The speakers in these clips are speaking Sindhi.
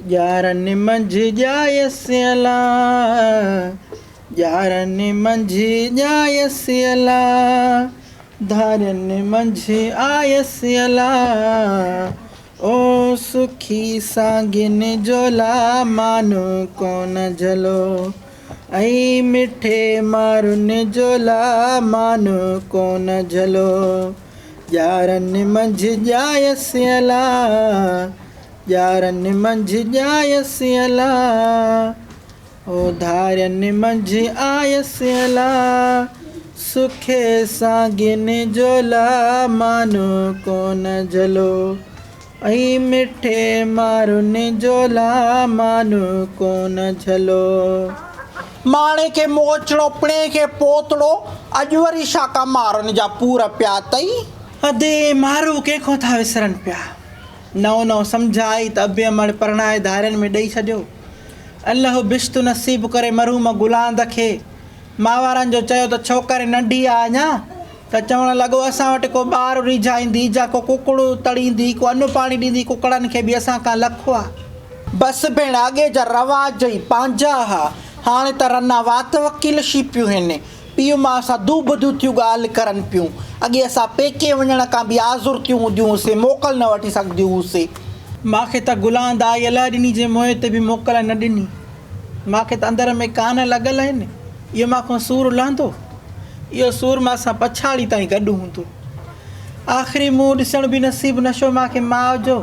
ڄارن منجهه ڄايس الا، ڄارن منجهه ڄايس الا، ڌارين منجهه آيس الا، او سکي سانگين جولا مان ڪونه جهلو، ۽ مٺي مارن جولا مان ڪونه جهلو، ڄارن منجهه ڄايس الا، ڄارن منجهه ڄايس الا، او ڌارين منجهه آيس الا، سکي سانگين جولا مان ڪونه جهلو، ۽ مٺي مارن جولا مان ڪونه جهلو. ماڻي کي موچڙو پڻهين کي پوتڙو، اڄ وري ڇا ڪا مارن جا پور پيا اٿئي. ادي مارو ڪنهن کان ٿا وسرن پيا. نئون نئون سمجهه آئي ته ابي امڙ پرڻائي ڌارين ۾ ڏئي ڇڏيو. الله بھشت نصيب ڪري مرحوم گلاند کي. ماوارن جو چيو ته ڇوڪري ننڍي آ اڃا ته چوڻ لڳو اسان وٽ ڪو ٻار ريجهائيندي جا ڪو ڪڪڙ تڙيندي ڪو ان پاڻي ڏيندي ڪڪڙن کي به اسان کان لک آ. بس ڀيڻ اڳي جا رواج ئي پنهنجا ها هاڻي ته رنا وات وڪيل شي پيون هن. پيء ماء سان دوبدو ٿيون ڳالهه ڪرن پيون. اڳي اسان پيڪي وڃڻ کان به آزر ٿيون هونديون هوسين، موڪل نه وٺي سگهنديون هوسين. مان کي ته گلان دائي الهه ڏني جي موئي تي به موڪل نه ڏني. مان کي ته اندر ۾ ڪانه لڳل آهن. اهو مان کان سور لهندو؟ اهو سور مان سان پڇاڙي تائين گڏ هوندو. آخري منهن ڏسڻ به نصيب نه شو مان کي ماء جو.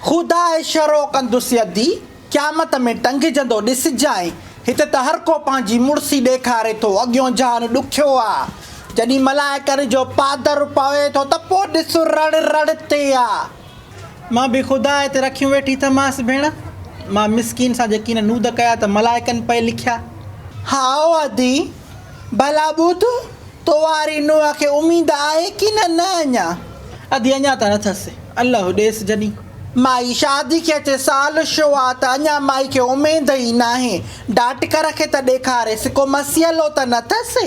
خدا اشارو ڪندس ادي. قيامت ۾ ٽنگجندو ڏسجانء. هتي ته هر ڪو پنهنجي مڙسي ڏيکاري ٿو. اڳيون جهان ڏکيو آ. جڏهن ملائڪن جو پادر پوي ٿو ته پوء ڏس رڙ رڙ تي آ. مان به خدا تي رکيون ويٺي ٿمانس ڀيڻ. مان مسڪين سان جيڪي نه نود ڪيا ته ملائڪن پئي لکيا. هائو ادي، ڀلا ٻڌ، تو واري نونهن کي اميد آهي ڪي نه نه اڃا؟ ادي اڃا ته نه ٿس. الله ڏيس جڏهن. مائي شادي کي اچي سال شو آ ته اڃا مائي کي اميد ئي ناهي. ڊاٽڪر کي ته ڏيکاريس، ڪو مسئلو ته نه ٿس.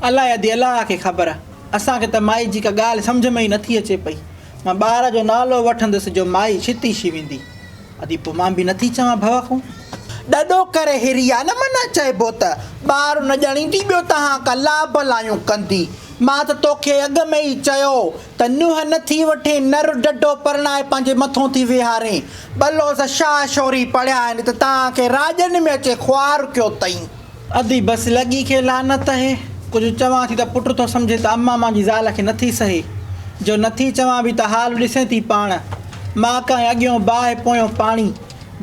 الائي ادي الله کي خبر. اسان کي ته مائي جي ڪا ڳالهه سمجهه ۾ ئي نٿي اچي پئي. مان ٻار جو نالو وٺندس جو مائي ڇتي شي ويندي. ادي پوء مان به نٿي چوان ڀؤ کون. ڏڏو ڪري هري آ نه معنيٰ چئبو ته ٻار نه ڄڻيندي ٻيو تهان ڪا لاڀ لايون ڪندي. مان ته توکي اڳ ۾ ئي چيو ته نونهن نه ٿي وٺين نر ڊڍو پرڻائي پنهنجي مٿون ٿي ويهارين. ٻه لوز شاهه شوري پڙهيا آهن ته توهان کي راڄن ۾ اچي خوار ڪيو تئين. ادي بس لڳي کي لعنت اهي. ڪجهه چوان ٿي ته پٽ ٿو سمجهي ته امان مانجي زال کي نٿي سهي. جو نٿي چوان به ته حال ڏسين ٿي پاڻ. مان ڪانء اڳيون باهه پويون پاڻي.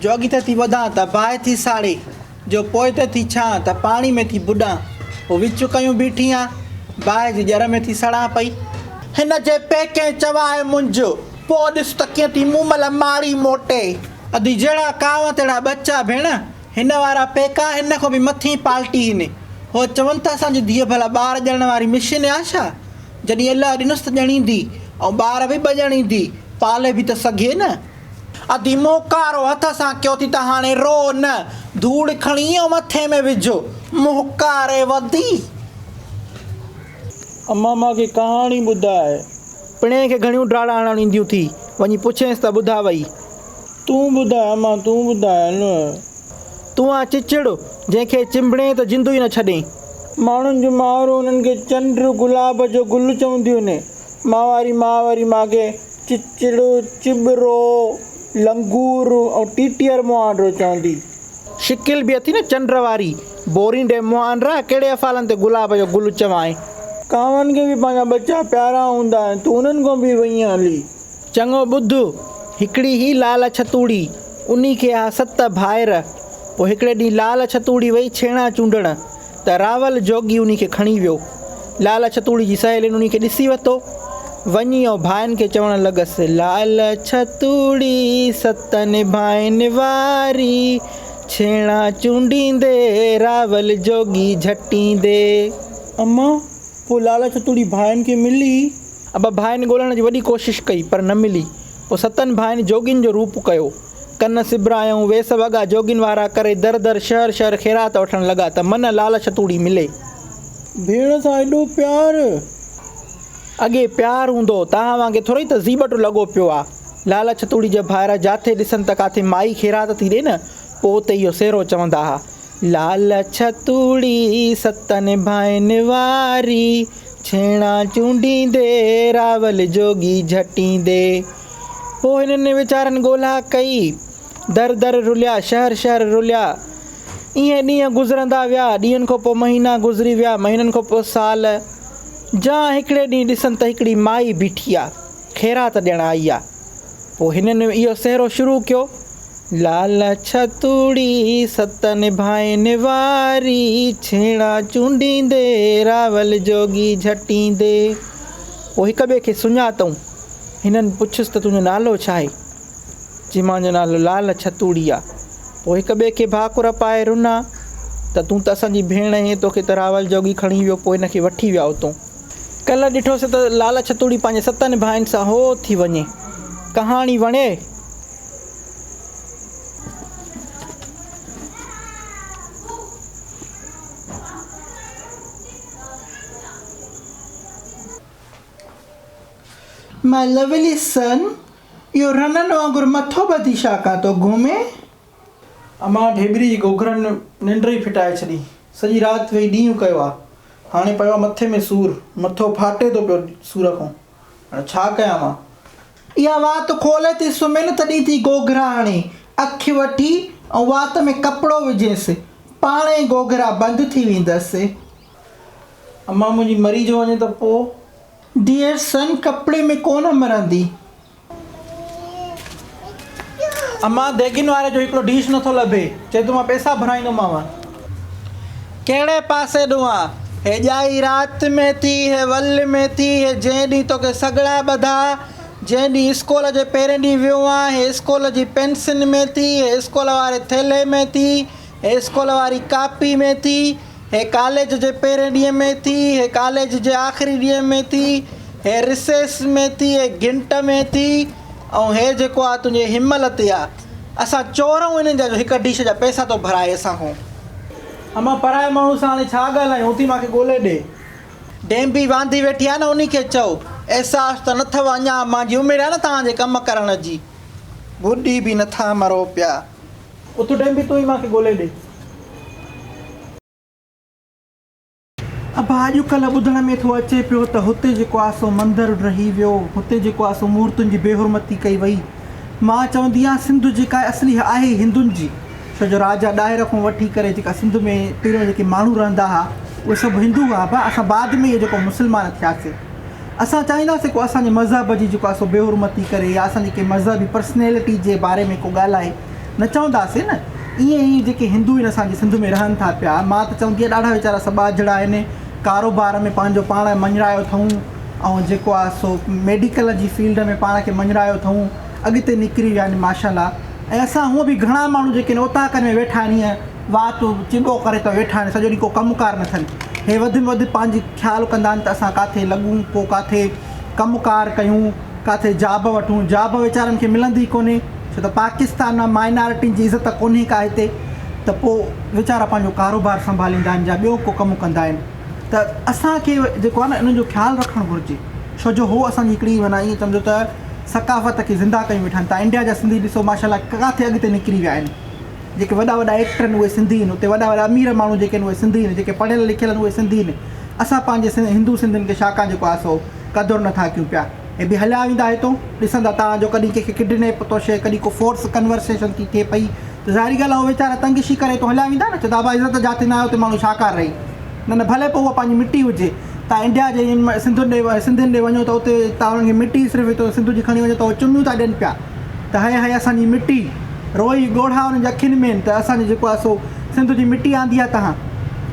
جو اڳتي ٿي وڌان ته باهه ٿي ساڙي. جو پوئتي ٿي ڇان ته پاڻي ۾ ٿي ٻڏان. پوء وچ ڪيون بيٺي آن. باهه جي ڄر ۾ ٿي سڙان پئي. هن جي پيڪين چوائي منجهه. پوء ڏس ته ڪيئن ٿي مومل ماڙي موٽي. ادي جهڙا ڪانء تهڙا ٻچا ڀيڻ. هن وارا پيڪا هن کان به مٿين پالٽي هن. هو چون ته اسان جي ڌيء ڀلا ٻار ڄڻڻ واري مشين آ ڇا؟ جڏهن الله ڏنس ته ڄڻيندي ۽ ٻار به ٻه ڄڻيندي، پالي به ته سگهي نه. ادي مون ڪارو هٿ سان ڪيو ٿي ته هاڻي رو نه، ڌوڙ کڻي ۽ مٿي ۾ وجهه. منهن ڪاري وڌي. امان مان کي ڪهاڻي ٻڌاء. پڻهين کي گهڻيون ڊاڙا هڻڻ اينديون ٿي، وڃي پڇينس ته ٻڌاء وئي. تون ٻڌاء امان تون ٻڌاء نه. تون آن چچڙ، جنهن کي چنبڙين ته جند ئي نه ڇڏين. ماڻهن جون مائرون انهن کي چنڊ، گلاب جو گل چونديون آهن. مان واري ماء وري مان کي چچڙ، چٻرو، لنگور ۽ ٽيٽيهر مهانڊو چوندي. شڪل به اٿي نه چنڊ واري. بورينڊي مهانڊا، ڪهڙي افعالن تي گلاب جو گل چوانء. ڪانون کي به پنهنجا ٻچا پيارا هوندا آهن، تون انهن کان به وئين هلي. چڱو ٻڌ، هڪڙي هئي لال ڇتوڙي، انهي کي ها ست ڀائر. پوء هڪڙي ڏينهن لال ڇتوڙي وئي ڇيڻا چونڊڻ ته راول جوڳي انهي کي کڻي ويو. لال ڇتوڙي جي سهيلين انهي کي ڏسي ورتو. وڃي ۽ ڀائن کي چوڻ لڳس، لال ڇتوڙي ستن ڀائن واري، ڇيڻا چونڊيندي راول جوڳي جهٽيندي. اما، پوء لال ڇتوڙي ڀائن کي ملي؟ ابا ڀائن ڳولڻ جي وڏي ڪوشش ڪئي پر نه ملي. پوء ستن ڀائن جوڳين جو روپ ڪيو. ڪن سبرايائون، ويس وڳا جوڳين وارا ڪري در در شهر شهر خيرات وٺڻ لڳا ته من لال ڇتوڙي ملي. ڀيڻ سان ايڏو پيار. اڳي پيار هوندو هو، توهان وانگي ٿورئي ته زيٻٽ لڳو پيو آ. لال ڇتوڙي جا ڀائر جاٿي ڏسن ته ڪاٿي مائي خيرات ٿي ڏي نه، پوء اتي اهو سهرو چوندا ها. لال ڇتوڙي ستن ڀائين واري، ڇيڻا چونڊيندي، راول جوڳي جهٽيندي. پوء هنن ويچارن ڳولا ڪئي. در در رليا، شهر شهر رليا. ائين ڏينهن گذرندا ويا. ڏينهن کان پوء مهينا گذري ويا، مهينن کان پوء سال. جان هڪڙي ڏينهن ڏسن ته هڪڙي مائي بيٺي آ، خيرات ڏيڻ آئي آ. پوء هنن اهو سهرو شروع ڪيو. لال ڇتوڙي ستن ڀائين واري، ڇيڻا چونڊيندي، راول جوڳي جهٽيندي. پوء هڪ ٻئي کي سڃاتئون. هنن پڇيس ته تنهنجو نالو ڇا آهي؟ چي مانجو نالو لال ڇتوڙي آ. پوء هڪ ٻئي کي ڀاڪر پائي رنا ته تون ته اسان جي ڀيڻ آهين، توکي ته راول جوڳي کڻي ويو، پوء هن کي وٺي ويا اتون. ڪلهه ڏٺوسين ته لال ڇتوڙي پنهنجي ستن ڀائين سان هو ٿي وڃي. ڪهاڻي وڻي؟ My lovely سن، اهو رنن وانگر مٿو ٻڌي ڇا ڪان ٿو گهمين؟ امان ڍيٻري جي گوگهرن ننڊ ئي ڦٽائي ڇڏي. سڄي رات ويهي ڏينهن ڪيو آ. هاڻي پيو آ مٿي ۾ سور. مٿو ڦاٽي ٿو پيو سور کان. هاڻي ڇا ڪيان مان؟ اها وات کولي ٿي سمهين نه تڏهن ٿي گوگهرا هڻي. اک وٺي ۽ وات ۾ ڪپڙو وجهينس. پاڻهي گوگهرا بند ٿي ويندس. امان منهنجي مري جو وڃي ته پوء؟ ڊيئر سن ڪپڙي ۾ ڪونه مرندي. امان ديڳين واري جو هڪڙو ڊيش نٿو لڀي، چئي ٿو مان پئسا ڀرائيندومانو. ڪهڙي پاسي ڏوهان؟ هي ڄائي رات ۾ ٿي، هي ول ۾ ٿي، هي جنهن ڏينهن توکي سڳڙا ٻڌا، جنهن ڏينهن اسڪول جي پهرين ڏينهن ويو آن، هي اسڪول جي پينسن ۾ ٿي، هي اسڪول واري ٿيلهي ۾ ٿي، هي اسڪول واري ڪاپي ۾ ٿي، هي ڪاليج جي پهرين ڏينهن ۾ ٿي، هي ڪاليج جي آخري ڏينهن ۾ ٿي، هي رسيس ۾ ٿي، هي گهنٽ ۾ ٿي ۽ هي جيڪو آ تنهنجي همل تي آ. اسان چور آهيون انهن جا جو هڪ ڊش جا پئسا ٿو ڀرائي اسان کان. امان پرائي ماڻهو سان هاڻي ڇا ڳالهايون، اٿي مان کي ڳولي ڏي. ڊينبي واندي ويٺي آ نه انهي کي چئو. احساس ته نه ٿو اڃا مانجي عمر آ نه توهان جي ڪم ڪرڻ جي. ٻڏي به نٿا مرو پيا. اٿ ڊيمبي تون ئي مان کي ڳولي ڏي. ابا اڄڪلهه ٻڌڻ ۾ ٿو اچي پيو ته هتي جيڪو آ سو مندر ڊهي ويو، هتي جيڪو آ سو مورتين جي بيحرمتي ڪئي وئي. مان چوندي آهيان سنڌ جيڪا آهي اصلي آهي ئي هندن جي، ڇو جو راجا ڏاهر کان وٺي ڪري جيڪا سنڌ ۾ پهريون جيڪي ماڻهو رهندا ها اهي سڀ هندو هئا ابا اسان بعد ۾ اهي جيڪو مسلمان ٿياسي. اسان چاهينداسين ڪو اسان جي مذهب جي جيڪو آ سو بيحرمتي ڪري يا اسان جي ڪنهن مذهبي پرسنيلٽي جي باري ۾ ڪو ڳالهائي. نه چونداسين نه ائين ئي جيڪي هندو آهن اسان جي سنڌ ۾ رهن ٿا پيا مان ته چوندي آهيان ڏاڍا ويچارا سٻاجهڙا آهن ڪاروبار ۾ پنهنجو پاڻ مڃرايو اٿئون ۽ جيڪو آهي سو ميڊيڪل جي فيلڊ ۾ پاڻ کي مڃرايو اٿئون اڳتي نڪري ويا آهن ماشاء الله ۽ اسان هونء به گهڻا ماڻهو جيڪي آهن اوطاقن ۾ ويٺا آهن ائين وات چٻو ڪري ته ويٺا آهن سڄو ڏينهن ڪو ڪم ڪار نه اٿن هي وڌ ۾ وڌ پنهنجي خيال ڪندا آهن ته اسان ڪاٿي لڳون ڪو ڪاٿي ڪم ڪار ڪيون ڪاٿي جاب وٺون، جاب ويچارن کي ملندي ڪونهي، ڇو ته پاڪستان ۾ مائنارٽين جي عزت ڪونهي ڪا هتي ته پوء ويچارا پنهنجو ڪاروبار سنڀاليندا آهن يا ٻيو ڪو ڪم ڪندا آهن ته اسان کي جيڪو آهي نه انهن جو خيال رکڻ گهرجي ڇو جو هو اسان جي هڪڙي معنيٰ ائين سمجهو ته ثقافت کي زنده ڪيون ويٺا آهن تان انڊيا جا سنڌي ڏسو ماشاء الله ڪاٿي اڳتي نڪري ويا آهن جيڪي وڏا وڏا ايڪٽر آهن اهي سنڌي آهن اتي وڏا وڏا امير ماڻهو جيڪي آهن اهي سنڌي آهن جيڪي پڙهيل لکيل آهن اهي سنڌي آهن اسان پنهنجي هندو سنڌين کي ڇاڪان جيڪو آهي سو قدر نٿا ڪيون پيا. هي به هليا ويندا هتون، ڏسندا تان جو ڪڏهن ڪنهن کي ڪڊنيپ ٿو ٿئي، ڪڏهن ڪو فورس ڪنورسيشن ٿي ٿئي پئي ته ظاهري ڳالهه آهي هو ويچارا تنگشي ڪري هتون هليا ويندا نه، چوندا ابا عزت جاتي ناهي اتي ماڻهو ڇا ڪار رهي. نه نه ڀلي پوء اها پنهنجي مٽي هجي. تان انڊيا جي سنڌين ڏي سنڌين ڏي وڃو ته اتي تان انهن کي مٽي صرف هتون سنڌ جي کڻي وڃو ته هو چميون ٿا ڏين پيا ته هي هي اسان جي مٽي. روئي ڳوڙها انهن جي اکين ۾ آهن ته اسان جي جيڪو آهي سو سنڌ جي مٽي آندي آهي تهان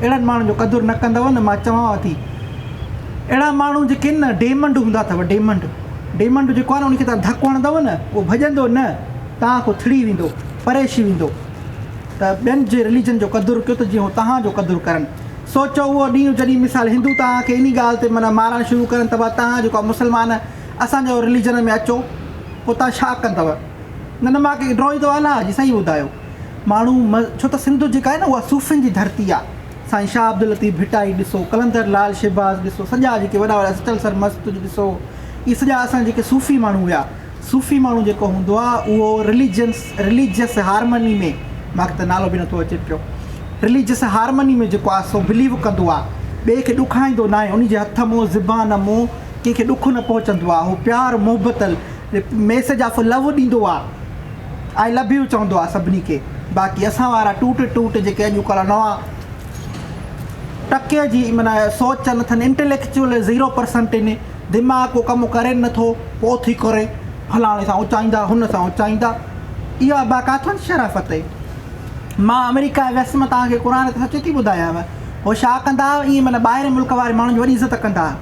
اهڙن ماڻهن جو قدر نه ڪندؤ نه مان چوانو ٿي. اهڙا ماڻهو جيڪي آهن نه ڊيمنڊ هوندا اٿو ڊيمنڊ ڊيمنڊ جيڪو آهي نه ان کي توهان ڌڪ هڻندؤ نه اهو ڀڄندو نه توهان کان ٿڙي ويندو پريشي ويندو ته ٻين جي رليجن جو قدر ڪيو ته جيئن هو توهان جو قدر ڪرن سوچو اهو ڏينهن جڏهن مثال هندو توهان کي انهي ڳالهه تي معنيٰ مارڻ شروع ڪرن ته ڀا توهان جيڪو آهي مسلمان اسان جو رليجن ۾ اچو پوء توهان ڇا ڪندؤ نه نه مان ڪنهن کي ڊوهي ٿو الله جي صحيح ٻڌايو ماڻهو ڇو ته سنڌ جيڪا آهي نه اها صوفين جي ڌرتي آهي سائين شاهه عبداللطيف ڀٽائي ڏسو، قلندر لعل شهباز ڏسو، سڄا جيڪي وڏا وڏا سچل سرمست ڏسو، اهي سڄا اسان جا جيڪي صوفي ماڻهو هيا، صوفي ماڻهو جيڪو هوندو آ اهو رليجنس رليجس هارمني ۾ مان کي ته نالو به نٿو اچي پيو رليجس هارمني ۾ جيڪو آ سو بليو ڪندو آ ٻئي کي ڏکائيندو ناهي ان جي هٿ مون زبان مون ڪنهن کي ڏک نه پهچندو آ هو پيار محبت ميسج آف لو ڏيندو آ آئي لو يو چوندو آ سڀني کي باقي اسان وارا ٽوٽ ٽوٽ جيڪي اڄ ڪلهه نوان ٽڪي جي معنيٰ سوچ نٿن انٽليڪچوئل زيرو پرسنٽ ان دماغ ڪو ڪم ڪري نٿو پوء اٿي ڪري فلاڻي سان اچائيندا هن سان اچائيندا اها ابا ڪاٿان شرافت اهي مان آمريڪا ويس مان توهان کي قرآن تي سچ ٿي ٻڌايانو هو ڇا ڪندا هئا ائين معنيٰ ٻاهرين ملڪ واري ماڻهن جي وڏي عزت ڪندا هئا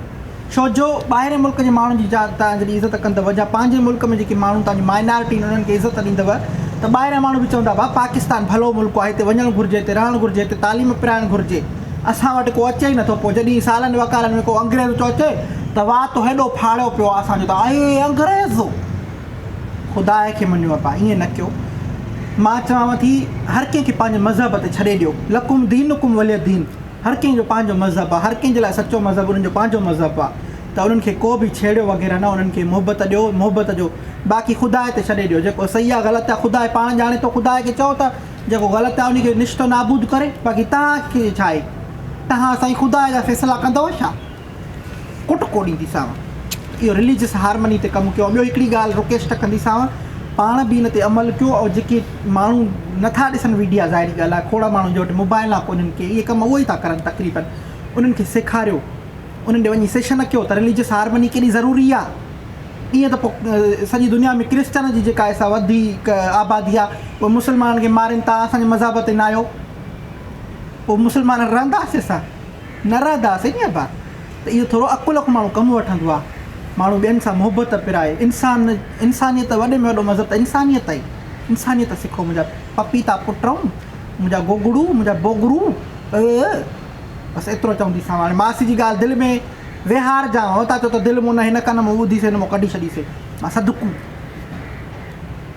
ڇو جو ٻاهرين ملڪ جي ماڻهن جي توهان جڏهن عزت ڪندؤ يا پنهنجي ملڪ ۾ جيڪي ماڻهو توهان جي مائنارٽي آهن انهن کي عزت ڏيندؤ ته ٻاهريان ماڻهو به چوندا ڀاء پاڪستان ڀلو ملڪ آهي هتي وڃڻ گهرجي هتي رهڻ گهرجي هتي تعليم پرائڻ گهرجي اسان وٽ ڪو اچي ئي نٿو پوء جڏهن سالن وڪالن ۾ ڪو انگريز ٿو اچي ته وات هيڏو ڦاڙيو پيو آهي اسان جو ته اي انگريز خدا کي مڃو ابا ائين نه ڪيو مان چوانو ٿي هر ڪنهن کي پنهنجي مذهب تي ڇڏي ڏيو لڪم دينڪم ولي دين هر ڪنهن جو پنهنجو مذهب آ، هر ڪنهن جي لاء سچو مذهب انهن جو پنهنجو مذهب آ ته انهن کي ڪو به ڇيڙيو وغيره نه انهن کي محبت ڏيو محبت جو باقي خدا تي ڇڏي ڏيو جيڪو صحيح آ غلط آ خدا پاڻ ڄاڻي ٿو خدا کي چئو ته جيڪو غلط آ انهي کي نشت و نابود ڪري باقي توهان کي ڇا آهي توهان سائين خدا جا فيصلا ڪندؤ ڇا؟ ڪٽڪو ڏينديسانو. اهو رليجس هارمني تي ڪم ڪيو. ٻيو هڪڙي ڳالهه رڪيسٽ ڪنديسانو پاڻ به ان تي عمل ڪيو ۽ جيڪي ماڻهو نٿا ڏسن ويڊيا ظاهري ڳالهه آهي کوڙ ماڻهن جي وٽ موبائلا ڪونهن ڪي اهي ڪم اهي ئي ٿا ڪرن تقريبن انهن کي سيکاريو انهن ڏي وڃي سيشن ڪيو ته رليجس هارمني ڪيڏي ضروري آهي ائين ته پوء سڄي دنيا ۾ ڪرسچن جي جيڪا آهي سا وڌيڪ آبادي آهي اهي مسلمانن کي مارين تان اسان جي مذهب تي نه آيو پوء مسلمان رهنداسين اسان نه رهنداسين ني ابا ته اهو ٿورو عقل کان ماڻهو ڪم وٺندو آهي ماڻهو ٻين سان محبت پرائي انسان انسانيت وڏي ۾ وڏو مذهب ته انسانيت آهي انسانيت سکو منهنجا پپيتا پٽ منهنجا گوگڙو منهنجا بوگرو بس ايترو چونديسانو هاڻي ماسي جي ڳالهه دل ۾ ويهارجان هو ٿا چئو ته دل مون نه هن ڪن مان ٻڌيسي هن مان ڪڍي ڇڏيسي مان صدقو.